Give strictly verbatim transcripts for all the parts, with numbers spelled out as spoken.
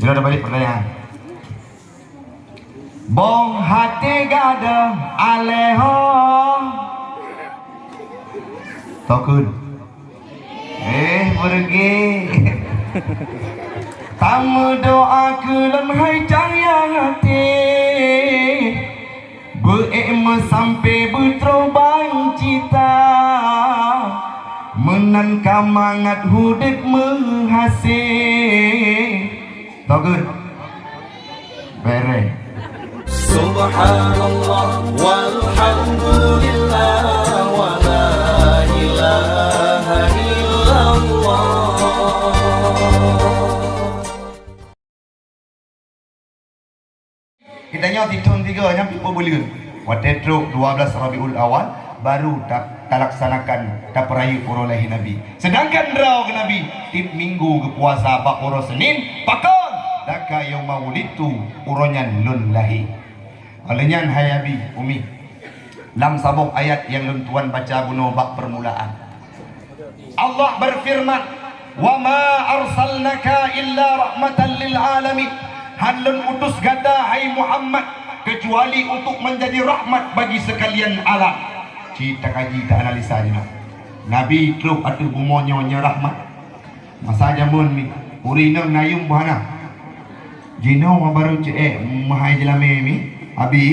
Jinoe tabalek peurtanyaan. Boh até gadôh alèh ho. Tokheun. Eh, beureugi. Tameudoa keu lôn hai cahya até. Beu-ék meusampé beutroh ban cita, meunan ka mangat udép meuhasé. Tokheun. Bèrèh. Subhanallah, walhamdulillah, wa la ilaha illallah. Geutanyoe sithôn sigoe nyang peubuleuen. Watèe trok dua belas Rabiul Awal, baru ta-, talaksanakan, tapeurayeuk uroe lahé Nabi. Seudangkan droe Nabi tiep minggu geupuasa bak uroe Senin, pakon? Dzaka yauma wulidtu, uroe nyan lôn lahé. Óh lheueh nyan, hai Abi, Umi, lam saboh ayat nyang lôn tuan baca bunoe bak peurmulaan, Allah beufeureuman, "Wa ma arsalnaka illa rahmatan lil alamin." Han lôn utus gata, hai Muhammad, keucuali untuk meunjadi rahmat bagi seukalian alam. Cit takaji, taanalisa jinoe. Nabi trok ateueh bumoe nyoe, nyoe rahmat? Masa jameun mi, ureueng inong na yuem boh hana? Jinoe barô ceuék meuhai jeulamé mi, Abi,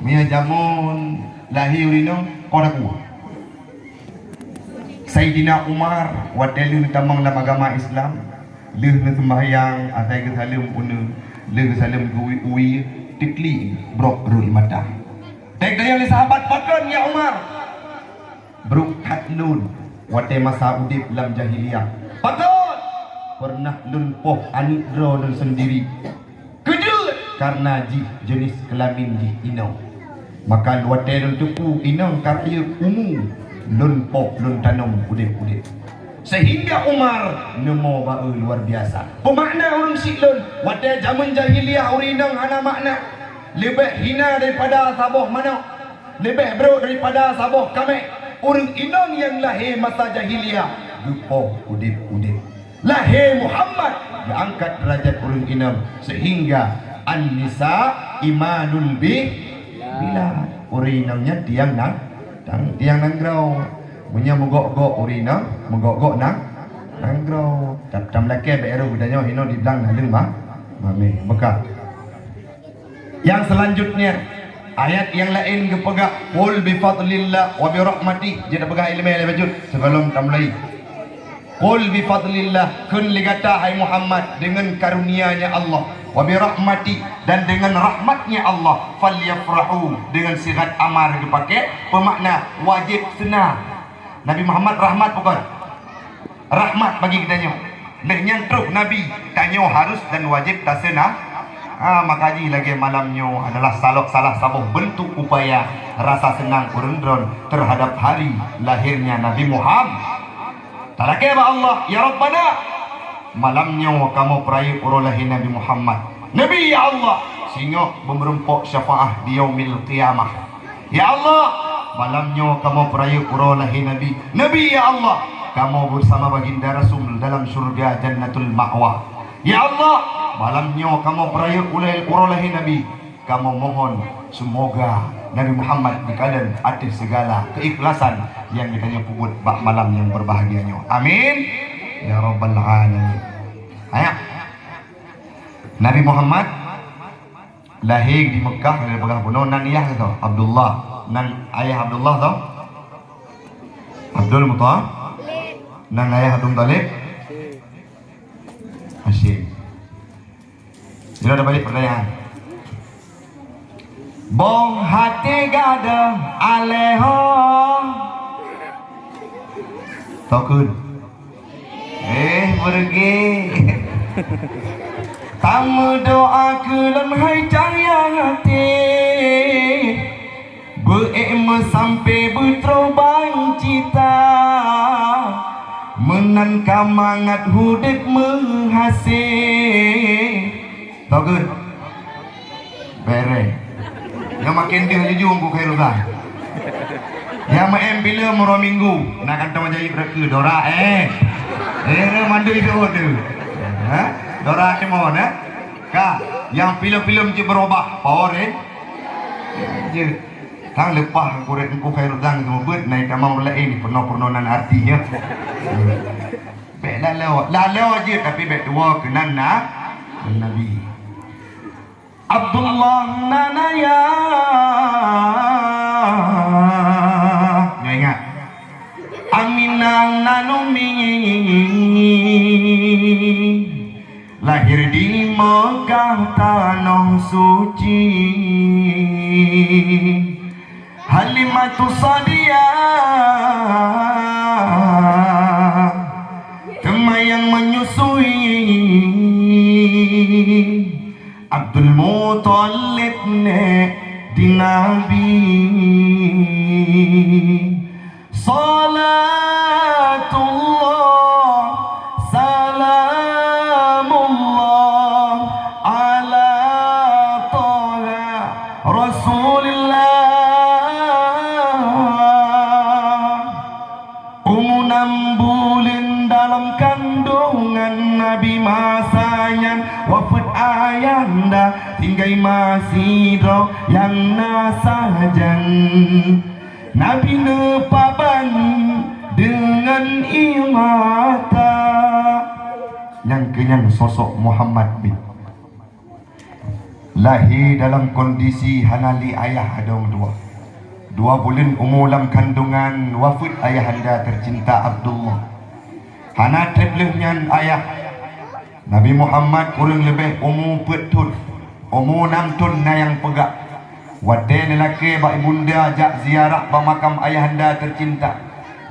meunyoe jameun lahé ureueng inong, kon aku. Saidina Umar, watèe lheueh neutamong lam agama Islam, lheueh neuseumbahyang, asai geusaleuem uneuen, lheueh geusaleuem geuwie-wie, teuklik brok rhot ie mata. Teuntèe lé sahabat, "Pakon, ya Umar?" "Brok that lôn watèe masa udép lam jahiliyah." "Pakon?" "Peureunah lôn poh aneuk droe lôn seundiri." "Keu jeuet?" "Kareuna jih jeunis keulamin jih inong. Maka watèe lôn teupeu inong ka rayeuk umu, lôn poh, lôn tanom udép-udép." Seuhingga Umar neumo ba-eu luar biasa. Peumakna ureueng syiek lôn, watèe jameun jahiliyah ureueng inong hana makna, leubeh hina daripada saboh manok, leubeh brok daripada saboh kaméh. Ureueng inong nyang lahé masa jahiliyah geupoh udép-udép. Lahé Muhammad geuangkat deurajat ureueng inong, seuhingga an-nisa imadul bi-, bilad. Ureueng inong nyan tiang nan-, tiang nanggroe. Meunyoe meugok-gok ureueng inong, meugok-gok nan-, nanggroe. Tam-, tam lakèe bèk rôh geutanyoe hinoe diblang naleueng ma-, mamèh. Meuka. Nyang seulanjutnya, ayat nyang laén geupeugah, "Qul bi fadlillah wa bi rahmatih." Jeuet tapeugah ileumèe lé bacut sigohlom tamulai. "Qul bi fadlillah," kheun lé gata, hai Muhammad, deungon karunia-Nya Allah, "wa bi rahmatih," dan deungon rahmat-Nya Allah, "falyafrahu," deungon sigat amar geupaké, peumakna wajéb seunang. Nabi Muhammad rahmat bukon? Rahmat bagi geutanyoe. Lheueh nyan trok Nabi, tanyoe harus dan wajéb taseunang. Ha, maka jih lagèe malam nyoe adalah salo-, salah saboh beuntuk upaya rasa seunang ureueng droen teuhadap hari lahirnya Nabi Muhammad. Talakèe bak Allah, "Ya Rabbana, malam nyoe kamoe peurayeuk uroe lahé Nabi Muhammad." Nabi, "Ya Allah, singoh beumeureumpok syafaah di Yaumil Qiyamah." "Ya Allah, malam nyoe kamoe peurayeuk uroe lahé Nabi." Nabi, "Ya Allah, kamoe beusama Baginda Rasul dalam syurga Jannatul Ma'wa." "Ya Allah, malam nyoe kamoe peurayeuk ulèe-, uroe lahé Nabi." Kamoe mohon, seumoga Nabi Muhammad geukalon ateueh sigala keuikhlasan nyang geutanyoe peubuet bak malam nyang beubahgia nyoe. Amin, ya rabbal alamin. Ayah, Nabi Muhammad lahé di Meukah, lé peugah bunoe, nan yah tho Abdullah. Nan ayah Abdullah tho Abdul Mutha-, nan ayah Abdul Muthalib, Hasyim. Jinoe tabalek peurtanyaan. Boh até gadôh alèh ho. Tokheun. Eh, beureugi. Tameudoa keu lôn hai cahya até. Beu-ék meusampé beutroh ban cita, meunan ka mangat udép meuhasé. Tokheun. Bèrèh. Nyoe maken deuh jujung ku Khairullah. Nyang meu'en bileuem uroe Minggu, na kantong jai beureukeu dora, eh. Eh, mandum itu tu. Ha? Dora, eh, mohon, eh. Ka, nyang filem-filem jeuet beurubah, Power Ranger. Tang leupah kuret Teungku Khairuddin seumeubeuet, na tamong laén peunoh-peunoh nan artinya. Bèk laloe, laloe jeuet tapi bèk tuwoe keunan na Nabi. Abdullah nan ayah. Nyoe ingat. Aminah nan umi. Lahir di Mekah tanoh suci. Halimatus Sa'diyah teuma nyang menyusui. Abdul Muthalib nèk di Nabi. Salatullah, salamullah ala Taha Rasulillah. Umu nam buleuen dalam kandungan Nabi masa nyan, wafeuet ayahanda tinggai masidroe nyang na sajan. Nabi neupaban deungon ié mata. Nyang keu nyan sosok Muhammad bin. Lahé dalam kondisi hana lé ayah adoe meutuwah. Dua buleuen umu lam kandungan wafeuet ayahanda teucinta Abdullah. Hana treb lheueh nyan ayah Nabi Muhammad kureueng leubeh umu peuet thon, umu nam thon na nyang peugah. Watèe neulakèe bak ibunda jak ziarah bak makam ayahanda teucinta,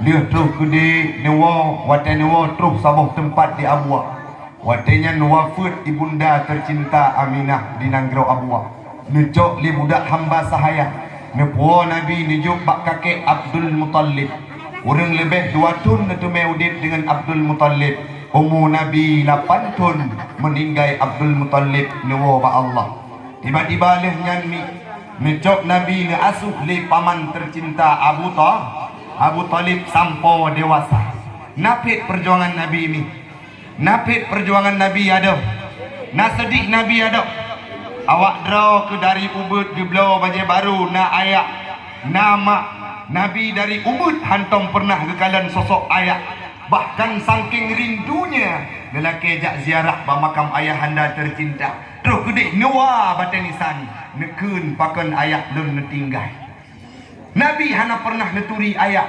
lheueh troh keudéh neuwoe, watèe neuwoe troh saboh teumpat di Abua. Watèe nyan wafeuet ibunda teucinta Aminah di nanggroe Abua. Neucok lé budak hamba sahaya, neupuwoe Nabi neujok bak kakek Abdul Muthalib. Kureueng leubeh dua thon neuteumé udeb deungon Abdul Muthalib. Umu Nabi lapan thon meuninggai Abdul Muthalib neuwoe bak Allah. Tiba-tiba lheueh nyan mi, neucok Nabi neuasuh lé paman teucinta Abu Tha-, Abu Thalib sampoe dewasa. Na phét peujuangan Nabi mi. Na phét peujuangan Nabi adoe. Na seudeh Nabi adoe. Awak droe keu dari ubeuet geubloe bajèe barô, na ayah, na mak. Nabi dari ubeuet hantom peureunah geukalon sosok ayah. Bahkan sangking rindunya, neulakèe jak ziarah bak makam ayahanda teucinta. Troh keudéh neuwa batèe nisan, neukheun pakon ayah lôn neutinggai. Nabi hana peureunah neuturi ayah.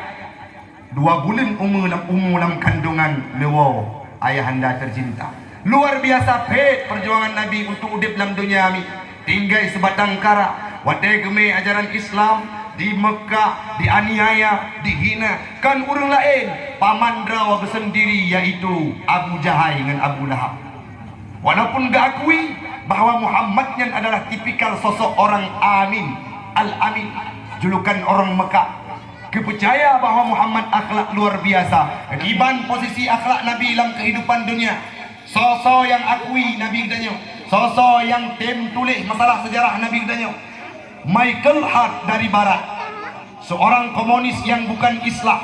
Dua buleuen umu lam, umu lam kandungan neuwoe ayahanda teucinta. Luar biasa phét peujuangan Nabi untuk udeb lam donya mi. Tinggai sibatang kara, watèe geumé ajaran Islam di Meukah, dianiaya, dihina. Kon ureueng laén, paman droe geuseundiri, yaitu Abu Jahai ngon Abu Lahab. Walaupun geuakui bahwa Muhammad nyan adalah tipikal sosok orang amin, Al-Amin, julukan orang Mekah, geupeucaya bahwa Muhammad akhlak luar biasa. Kiban posisi akhlak Nabi lam keuhidupan dunia. Soe-soe nyang akui Nabi geutanyoe, soe-soe nyang tem tuléh masalah sejarah Nabi geutanyoe. Michael Hart dari Barat, seorang komunis yang bukan Islam,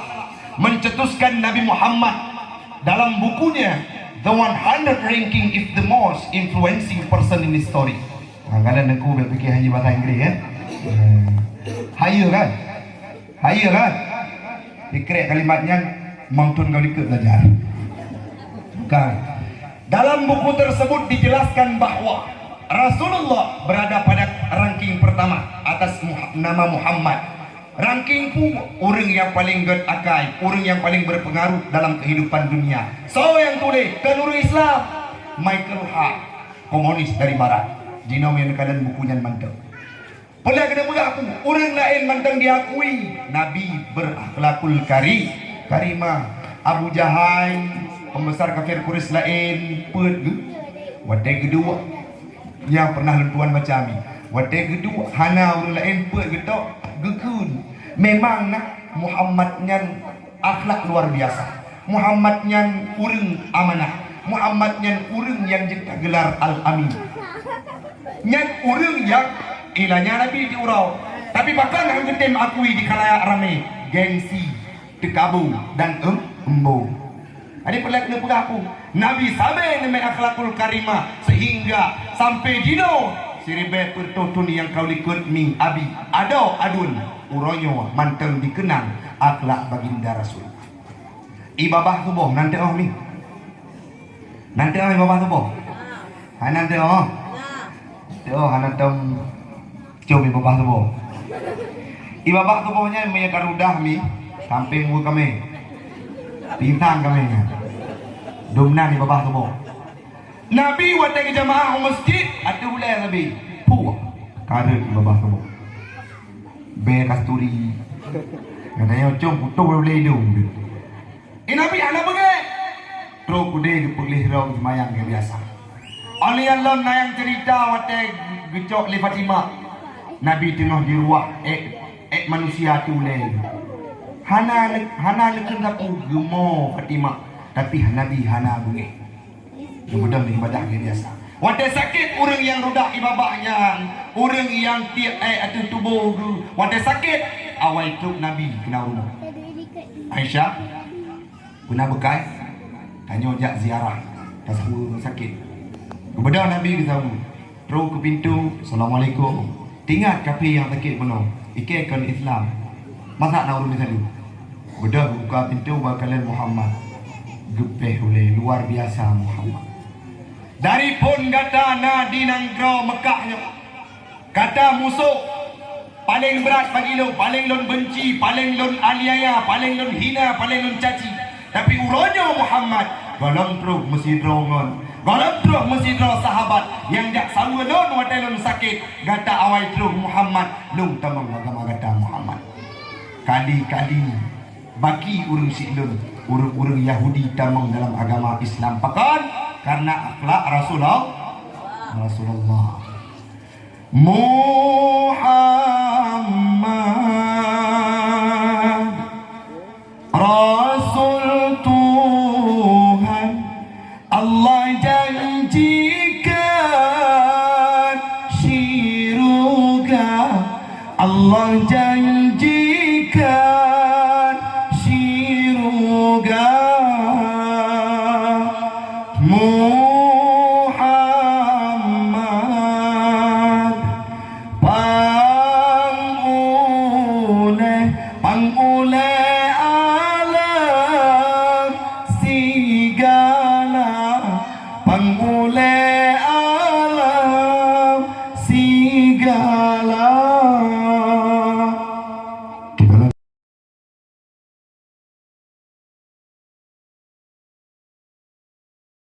mencetuskan Nabi Muhammad dalam bukunya The one hundred Ranking of the Most Influencing Person in History. Ha, kalau neuk bèk pikir hanya bahasa Inggris, ya. Hayu kan? Hayu kan? Dikrek kalimat nyan, mantun kau ikut belajar. Bukan. Dalam buku tersebut dijelaskan bahwa Rasulullah berada pada ranking pertama atas Muha-, nama Muhammad. Ranking pu ureueng nyang paleng gèt akai, ureueng nyang paleng berpengaruh dalam kehidupan dunia. Soe nyang tuléh? Kon ureueng Islam. Michael Hart, komunis dari Barat. Jinoe nyang neukalon buku nyan mantong. Peuleueh keuneuk peugah aku, ureueng laén mantong diakui Nabi berakhlakul kari-, karimah. Abu Jahai, pembesar kafir Quraisy laén, peuet geu-, watèe geuduek. Nyang pernah lôn tuan baca mi. Watèe geuduek hana ureueng laén peuet geutok, geukheun. Memang na Muhammad nyan akhlak luar biasa. Muhammad nyan ureueng amanah. Muhammad nyan ureueng nyang jeuet tagelar Al-Amin. Nyan ureueng nyang ilanya Nabi di uroe. Tapi pakon han geutem akui di khalayak ramé? Gengsi, teukabu, dan em-, embong. Jadi peuleueh keuneuk peugah aku, Nabi sabe neumè akhlakul karimah, sehingga sampai jinoe siribèe peuet reutôh thôn nyang ka likot mi abi adoe aduen uroe nyoe mantong dikeunang akhlak Baginda Rasul. Ié babah suboh nan teu'oh mi? Nan teu'oh ié babah suboh? Hana teu'oh? Teu'oh hana tom. Cok ié babah suboh. Ié babah suboh nyan meunyo ka rudah mi, sampéng bu kamé. Pingsan kamé nyan. Dum nan ié babah suboh. Nabi watèe geujamaah u meuseujid, ateueh ulèe Nabi. Puh, kareueng ié babah suboh. Bèe kasturi. Geutanyoe com putôh ulèe idông. Ié Nabi hana beungèh. Trok udeh geupeugléh rhong seumayang nyang biasa. Óh lheueh nyan lôn na nyang ceurita watèe geucok lé Fatimah. Nabi teungoh diruwah èk, èk manusia ateueh ulèe. Hana, hana neukheun sapeue geumo Fatimah, tapi Nabi hana beungèh. Geubeudôh ibadah nyang biasa. Watèe sakét ureueng nyang rudah ié babah nyan, ureueng nyang tiek èk ateueh tuboh geuh, watèe sakét, awai trok Nabi keunan rumoh. Aisyah, Peuna beukai, tanyoe jak ziarah, tasaweue sakét. Geubeudôh Nabi geusaweue. Trok keu pintoe, "Assalamualaikum." Teuingat kafé nyang sakét bunoe, ikèe kon Islam. Masa na ureueng meusalu? Beudôh geubuka pintoe bak kalon Muhammad. Geupéh ulèe luar biasa Muhammad. Dari phon gata na di nanggroe Meukah nyoe. Gata musoh paléng brat bagi lôn, paléng lôn beunci, paléng lôn aniaya, paléng lôn hina, paléng lôn caci. Tapi uroe nyoe Muhammad, gohlom troh meusidroe ngon, gohlom troh meusidroe sahabat nyang jak saweue lôn watèe lôn sakét. Gata awai troh Muhammad, lôn tamong agama gata Muhammad. Kali-kali baki ureueng siklon, ureueng-ureueng Yahudi tamong dalam agama Islam. Pakon? Karena akhlak Rasulullah. Rasulullah. Muhammad, Rasul Tuhan, Allah janjikan syurga, Allah janjikan syurga. Muhammad, pang ulèe, pang ulèe alam sigala, pang ulèe